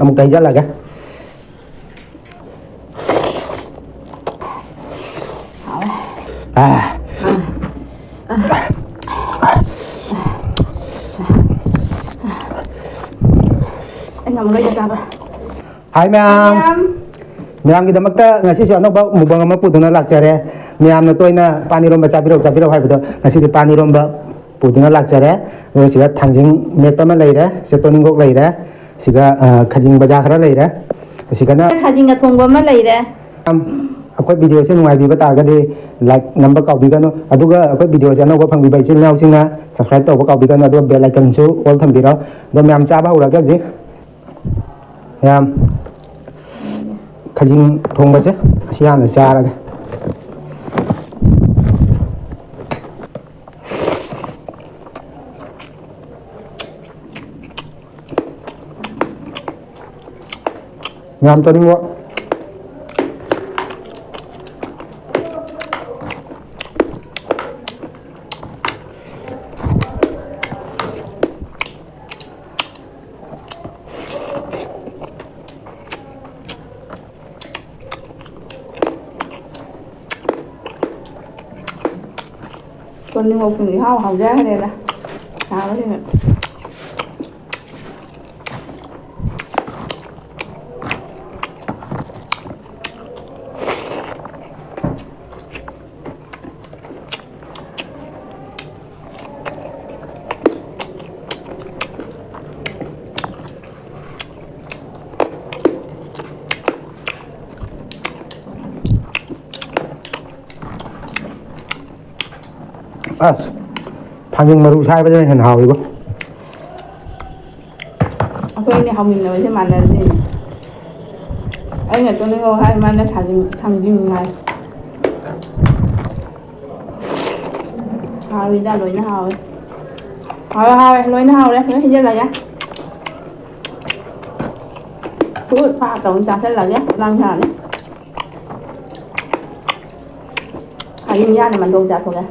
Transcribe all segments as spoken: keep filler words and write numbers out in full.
ꯑꯃꯨꯛꯇ ꯍꯩꯖꯜꯂꯒꯦ꯫ ꯍꯥꯎꯋꯦ꯫ ꯑꯥ꯫ ꯑꯩ ꯉꯝꯃꯔꯣꯏꯗ ꯆꯥꯕ꯫ ꯍꯥꯏ ꯃꯌꯥꯝ꯫ ꯃꯌꯥꯝ꯫ ꯃꯌꯥꯝꯒꯤꯗꯃꯛꯇ ꯉꯁꯤꯁꯨ ꯑꯅꯧꯕ mukbang ꯑꯃ ꯄꯨꯗꯨꯅ ꯂꯥꯛꯆꯔꯦ꯫ ꯃꯌꯥꯝꯅ ꯇꯣꯏꯅ ꯄꯥꯟ ꯏꯔꯣꯝꯕ ꯆꯥꯕꯤꯔꯛꯎ, ꯆꯥꯕꯤꯔꯛꯎ ꯍꯥꯏꯕꯗꯣ ꯉꯁꯤꯗꯤ ꯄꯥꯟ ꯏꯔꯣꯝꯕ ꯄꯨꯗꯨꯅ ꯂꯥꯛꯆꯔꯦ꯫ ꯑꯗꯨꯒ ꯁꯤꯗ ꯊꯥꯡꯖꯤꯡ ꯃꯦꯠꯄ ꯑꯃ ꯂꯩꯔꯦ, ꯁꯤꯗ ꯇꯣꯅꯤꯡꯈꯣꯛ ꯂꯩꯔꯦ, ꯁꯤꯒ, ꯑ, ꯈꯖꯤꯡ ꯕꯖꯥ ꯈꯔ ꯂꯩꯔꯦ꯫ ꯑꯁꯤꯒꯅ ꯈꯖꯤꯡ ꯑꯊꯣꯡꯕ ꯑꯃ ꯂꯩꯔꯦ꯫ ꯑꯩꯈꯣꯏ video ꯁꯦ ꯅꯨꯡꯉꯥꯏꯕꯤꯕ ꯇꯥꯔꯒꯗꯤ like ꯅꯝꯕ ꯀꯥꯎꯕꯤꯒꯅꯨ꯫ ꯑꯗꯨꯒ ꯑꯩꯈꯣꯏ video ꯁꯦ ꯑꯅꯧꯕ ꯐꯪꯕꯤꯕ ꯏꯆꯤꯜ ꯏꯅꯥꯎꯁꯤꯡꯅ subscribe ꯇꯧꯕ ꯀꯥꯎꯕꯤꯒꯅꯨ꯫ ꯑꯗꯨꯒ bell icon ꯁꯨ all ꯊꯝꯕꯤꯔꯣ꯫ ꯑꯗꯣ ꯃꯌꯥꯝ ꯆꯥꯕ ꯍꯧꯔꯒꯦ ꯍꯧꯖꯤꯛ꯫ ꯃꯌꯥꯝ, ꯈꯖꯤꯡ ꯊꯣꯡꯕꯁꯦ ꯑꯁꯤ ꯍꯥꯟꯅ ꯆꯥꯔꯒꯦ꯫ ꯌꯥꯝ ꯆꯥꯅꯤꯡꯕ꯫ ꯇꯣꯅꯤꯡꯈꯣꯛꯁꯤꯡꯁꯦ ꯏꯍꯥꯎ ꯍꯥꯎꯖꯈ꯭ꯔꯦꯗ꯫ ꯁꯥꯕꯁꯤꯗ꯫ ꯑꯁ, ꯊꯥꯡꯖꯤꯡ ꯃꯔꯨ ꯁꯥꯏꯕꯗꯅ ꯍꯦꯟꯅ ꯍꯥꯎꯋꯤꯕꯣ꯫ ꯑꯩꯈꯣꯏ ꯑꯅꯤ ꯍꯧꯃꯤꯟꯅꯕꯁꯦ ꯃꯥꯟꯅꯗꯦꯅꯦ꯫ ꯑꯩꯅ ꯇꯣꯅꯤꯡꯈꯣꯛ ꯍꯥꯏ, ꯃꯥꯅ ꯊꯥꯡꯖꯤꯡ, ꯊꯥꯡꯖꯤꯡ ꯍꯥꯏ꯫ ꯍꯥꯎꯋꯤꯗ, ꯂꯣꯏꯅ ꯍꯥꯎꯋꯤ꯫ ꯍꯥꯎꯋꯦ, ꯍꯥꯎꯋꯦ, ꯂꯣꯏꯅ ꯍꯥꯎꯔꯦ, ꯂꯣꯏ ꯍꯩꯖꯤꯜꯂꯒꯦ꯫ ꯐꯨꯠ ꯐꯥꯠ ꯇꯧꯅ ꯆꯥꯁꯤꯜꯂꯒꯦ, ꯂꯥꯡ ꯁꯥꯅꯤ꯫ ꯍꯌꯦꯡ ꯌꯥꯅꯤ ꯃꯟꯗꯣꯡ ꯆꯥꯊꯣꯛꯑꯦ꯫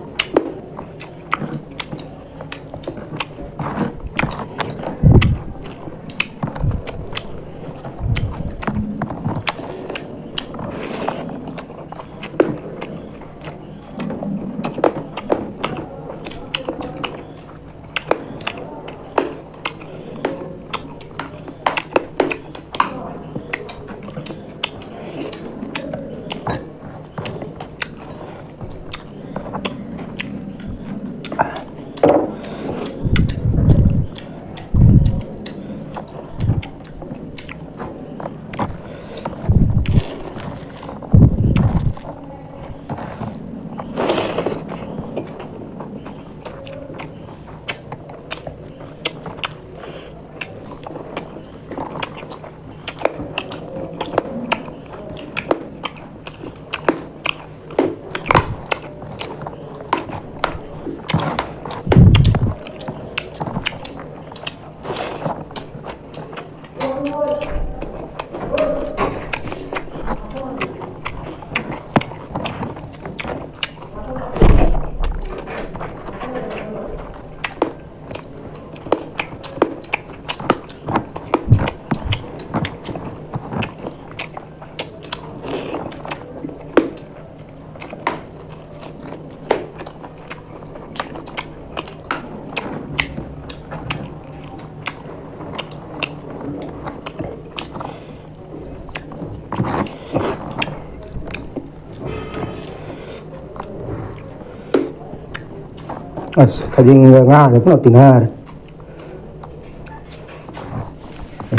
ꯑꯁ, ꯈꯖꯤꯡꯒ ꯉꯥꯒ ꯄꯨꯂꯞ ꯇꯤꯟꯅꯔꯦ꯫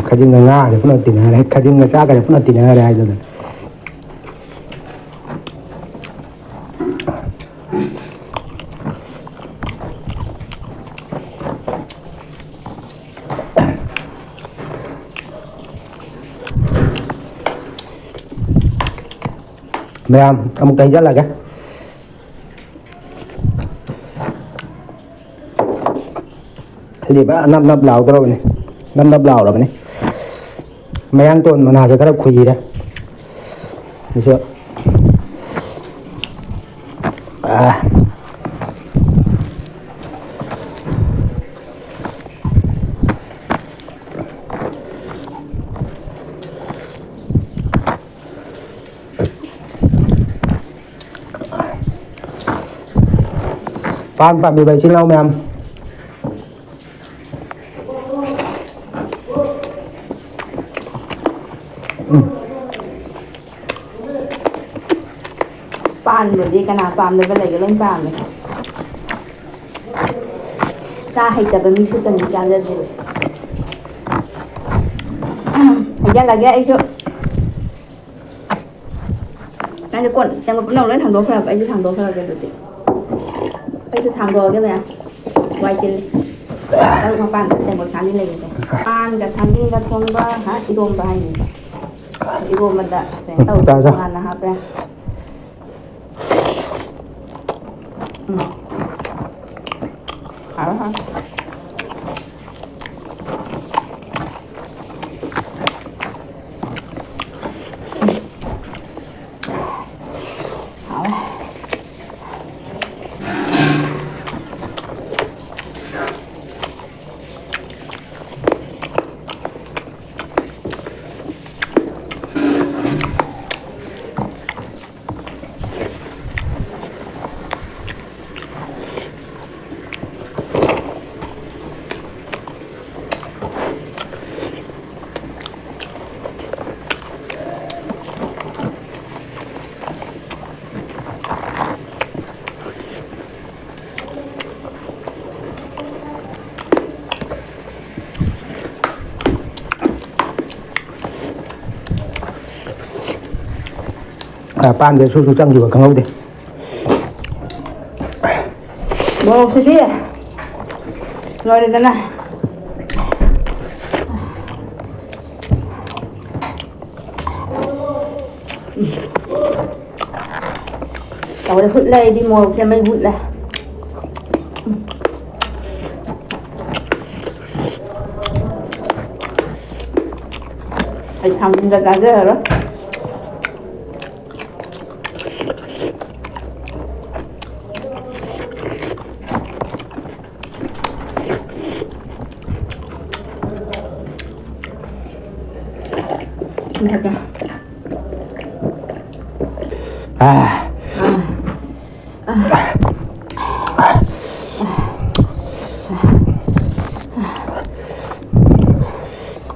ꯈꯖꯤꯡꯒ ꯉꯥꯒ ꯄꯨꯂꯞ ꯇꯤꯟꯅꯔꯦ꯫ ꯈꯖꯤꯡꯒ ꯆꯥꯛꯀꯁꯦ ꯄꯨꯂꯞ ꯇꯤꯟꯅꯔꯦ ꯍꯥꯏꯗꯨꯅ꯫ ꯃꯌꯥꯝ ꯑꯃꯨꯛꯇ ꯍꯩꯖꯜꯂꯒꯦ꯫ ꯁꯤꯗꯤ ꯄꯨꯔꯥ ꯅꯞ ꯅꯞ ꯂꯥꯎꯗꯧꯔꯕꯅꯤ꯫ ꯅꯞ ꯅꯞ ꯂꯥꯎꯔꯕꯅꯤ꯫ ꯃꯌꯥꯡꯇꯣꯟ ꯃꯅꯥꯁꯦ ꯈꯔ ꯈꯨꯏꯔꯦ꯫ ꯑꯗꯨꯁꯨ, ꯑꯥ꯫ ꯄꯥꯟ ꯄꯥꯝꯕꯤꯕ ꯏꯆꯤꯜ ꯏꯅꯥꯎ ꯃꯌꯥꯝ꯫ ꯎꯝ꯫ ꯄꯥꯟꯕꯗꯤ ꯀꯅꯥ ꯄꯥꯝꯗꯕ ꯂꯩꯒꯦ? ꯂꯣꯏ ꯄꯥꯝꯃꯦ꯫ ꯆꯥ ꯍꯩꯇꯕ ꯃꯤ ꯈꯛꯇꯅꯤ ꯆꯥꯖꯗ꯭ꯔꯤꯕ꯫ ꯍꯩꯖꯜꯂꯒꯦ ꯑꯩꯁꯨ꯫ ꯅꯪꯁꯦ ꯀꯣꯟ ꯇꯦꯡꯀꯣꯠ ꯄꯨꯝꯅꯃꯛ ꯂꯣꯏ ꯊꯥꯡꯗꯣꯛꯈ꯭ꯔꯕ? ꯑꯩꯁꯨ ꯊꯥꯡꯗꯣꯛꯈ꯭ꯔꯒꯦ ꯑꯗꯨꯗꯤ꯫ ꯑꯩꯁꯨ ꯊꯥꯡꯗꯣꯛꯑꯒꯦ ꯃꯌꯥꯝ꯫ ꯋꯥꯏ ꯆꯤꯜꯂꯤ꯫ ꯇꯔꯨꯛ ꯃꯄꯥꯟꯗ ꯇꯦꯡꯀꯣꯠ ꯈꯥꯂꯤ ꯂꯩꯕꯁꯦ꯫ ꯄꯥꯟꯒ ꯊꯥꯡꯖꯤꯡꯒ ꯊꯣꯡꯕ, ꯍꯥ, ꯏꯔꯣꯝꯕ ꯍꯥꯏꯅꯤꯀꯣ꯫ ꯏꯔꯣꯝꯕꯗ ꯀꯩꯅꯣ ꯎꯝ, ꯇꯧꯕ ꯆꯥ, ꯆꯥ꯫ ꯇꯣꯉꯥꯟꯅ ꯍꯥꯞꯄꯦ꯫ ꯎꯝ꯫ ꯍꯥꯎꯋꯦ, ꯍꯥꯎꯋꯦ꯫ ꯍꯥꯎꯋꯦ꯫ ꯄꯥꯟꯗꯦ, ꯁꯨꯔ ꯁꯨꯔ ꯆꯪꯈꯤꯕ ꯈꯪꯍꯧꯗꯦ꯫ ꯃꯣꯔꯣꯛꯁꯤꯗꯤ ꯂꯣꯏꯔꯦꯗꯅ꯫ ꯇꯧꯔꯦ, ꯍꯨꯠꯂꯦ ꯑꯩꯗꯤ, ꯃꯣꯔꯣꯛꯁꯦ ꯃꯩ ꯍꯨꯠꯂꯦ꯫ ꯑꯩ ꯊꯥꯡꯖꯤꯡꯒ ꯆꯥꯖꯔꯔꯣꯏ꯫ ꯃꯊꯛꯇ꯫ ꯑꯥ꯫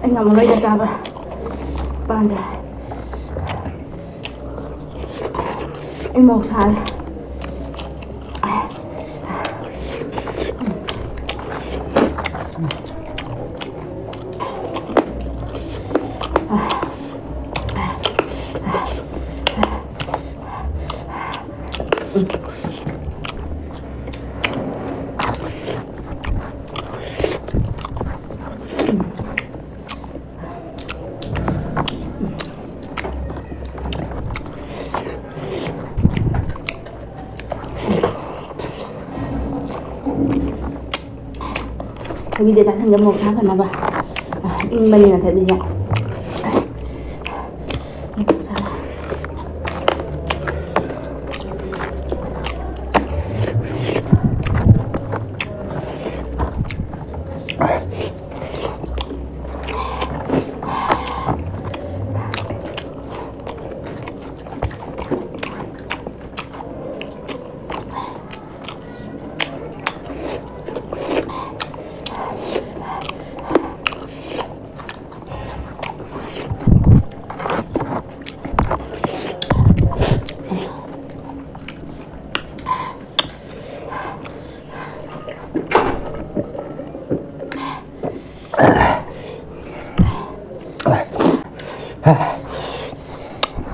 ꯑꯩ ꯉꯝꯃꯔꯣꯏꯗ ꯆꯥꯕ꯫ ꯄꯥꯟꯗꯦ꯫ ꯑꯩ ꯃꯣꯔꯣꯛ ꯁꯥꯔꯦ꯫ ꯊꯕꯤꯗ ꯆꯥꯁꯤꯟꯒꯦ, ꯃꯣꯔꯣꯛ ꯁꯥꯍꯟꯅꯕ꯫ ꯑ, ꯏꯪꯕꯅꯤꯅ ꯊꯕꯤꯁꯦ꯫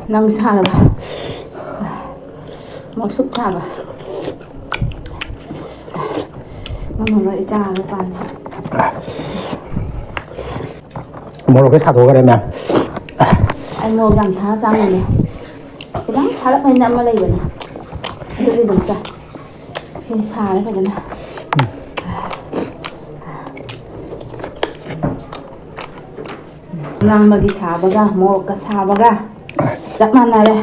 ꯅꯪ ꯁꯥꯔꯕ? ꯃꯁꯨꯛ ꯁꯥꯕ꯫ ꯃꯃꯜ ꯂꯣꯏ ꯏꯆꯥ ꯅꯨꯄꯥꯅꯤ꯫ ꯃꯣꯔꯣꯛꯁꯦ ꯁꯥꯗꯣꯛꯈ꯭ꯔꯦ ꯃꯌꯥꯝ꯫ ꯑꯩ ꯃꯣꯔꯣꯛ ꯌꯥꯝ ꯁꯥꯅ ꯆꯥ ꯉꯝꯗꯦ꯫ ꯈꯤꯇꯪ ꯁꯥꯔꯞ ꯍꯥꯏꯅ ꯑꯃ ꯂꯩꯕꯅꯦ꯫ ꯑꯗꯨꯗꯤ ꯑꯗꯨꯝ ꯆꯥꯏ꯫ ꯁꯤ ꯁꯥꯔꯦ ꯐꯖꯅ꯫ ꯂꯥꯡꯕꯒꯤ ꯁꯥꯕꯒ ꯃꯣꯔꯣꯛꯀ ꯁꯥꯕꯒ ꯆꯞ ꯃꯥꯟꯅꯔꯦ꯫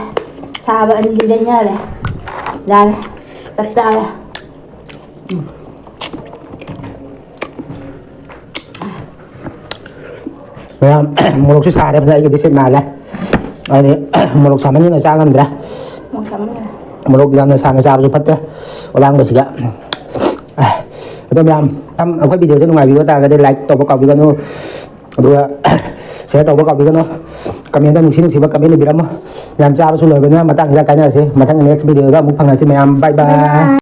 ꯁꯥꯕ ꯑꯅꯤꯗꯤ ꯂꯩꯅꯔꯦ꯫ ꯌꯥꯔꯦ꯫ ꯆꯞ ꯆꯥꯔꯦ꯫ ꯃꯌꯥꯝ ꯃꯣꯔꯣꯛꯁꯦ ꯁꯥꯔꯦ ꯐꯖꯅ ꯑꯩꯒꯤꯗꯤ ꯁꯤꯠ ꯅꯥꯜꯂꯦ꯫ ꯍꯥꯏꯗꯤ ꯃꯣꯔꯣꯛ ꯁꯥꯃꯟꯗꯅ ꯆꯥ ꯉꯝꯗ꯭ꯔꯦ꯫ ꯃꯣꯔꯣꯛ ꯁꯥꯃꯟꯈ꯭ꯔꯦ꯫ ꯃꯣꯔꯣꯛ ꯌꯥꯝꯅ ꯁꯥꯅ ꯆꯥꯕꯁꯨ ꯐꯠꯇꯦ ꯑꯂꯥꯡꯕꯁꯤꯗ꯫ ꯑꯗꯣ ꯃꯌꯥꯝ ꯑꯩꯈꯣꯏ ꯚꯤꯗꯤꯑꯣꯁꯦ ꯅꯨꯡꯉꯥꯏꯕꯤꯕ ꯇꯥꯔꯒꯗꯤ ꯂꯥꯏꯛ ꯇꯧꯕ ꯀꯥꯎꯕꯤꯒꯅꯨ꯫ ꯑꯗꯨꯒ ꯁꯤꯌꯔ ꯇꯧꯕ ꯀꯥꯎꯕꯤꯒꯅꯨ꯫ ꯀꯃꯦꯟꯗ ꯅꯨꯡꯁꯤ ꯅꯨꯡꯁꯤꯕ ꯀꯃꯦꯟ ꯏꯕꯤꯔꯝꯃꯣ꯫ ꯃꯌꯥꯝ ꯆꯥꯕꯁꯨ ꯂꯣꯏꯕꯅꯤꯅ ꯃꯇꯥꯡꯁꯤꯗ ꯀꯥꯏꯅꯔꯁꯤ꯫ ꯃꯊꯪ ꯅꯦꯛꯁ ꯚꯤꯗꯤꯑꯣꯗ ꯑꯃꯨꯛ ꯐꯪꯉꯁꯤ ꯃꯌꯥꯝ꯫ ꯕꯥꯏ ꯕꯥꯏ꯫